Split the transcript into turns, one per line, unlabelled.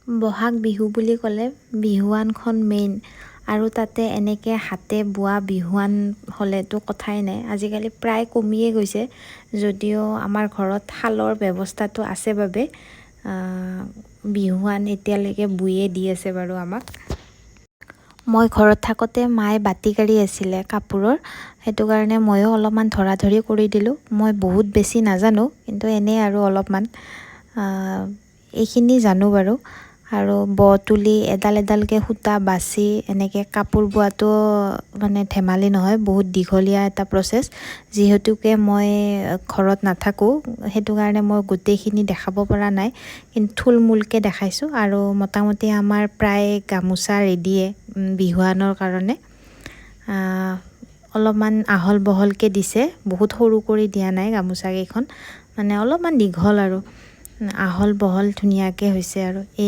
বহাগ বিহু বুলি ক'লে বিহুৱানখন মেইন আৰু তাতে এনেকৈ হাতে বোৱা বিহুৱান হ'লেতো কথাই নাই। আজিকালি প্ৰায় কমিয়ে গৈছে যদিও আমাৰ ঘৰত শালৰ ব্যৱস্থাটো আছে বাবে বিহুৱান এতিয়ালৈকে বৈয়ে দি আছে বাৰু আমাক। মই ঘৰত থাকোঁতে মায়ে বাতি কাঢ়ি আছিলে কাপোৰৰ, সেইটো কাৰণে ময়ো অলপমান ধৰা ধৰি কৰি দিলোঁ। মই বহুত বেছি নাজানো, কিন্তু এনেই আৰু অলপমান এইখিনি জানো বাৰু। আৰু ব তুলি এডাল এডালকৈ সূতা বাছি এনেকৈ কাপোৰ বোৱাটো মানে ধেমালি নহয়, বহুত দীঘলীয়া এটা প্ৰচেছ। যিহেতুকে মই ঘৰত নাথাকোঁ, সেইটো কাৰণে মই গোটেইখিনি দেখাব পৰা নাই, কিন্তু থুলমূলকৈ দেখাইছোঁ। আৰু মোটামুটি আমাৰ প্ৰায় গামোচা ৰেডিয়ে বিহুৱানৰ কাৰণে। অলপমান আহল বহলকৈ দিছে, বহুত সৰু কৰি দিয়া নাই গামোচাকেইখন, মানে অলপমান দীঘল আৰু আহল বহল ধুনীয়াকৈ হৈছে। আৰু এই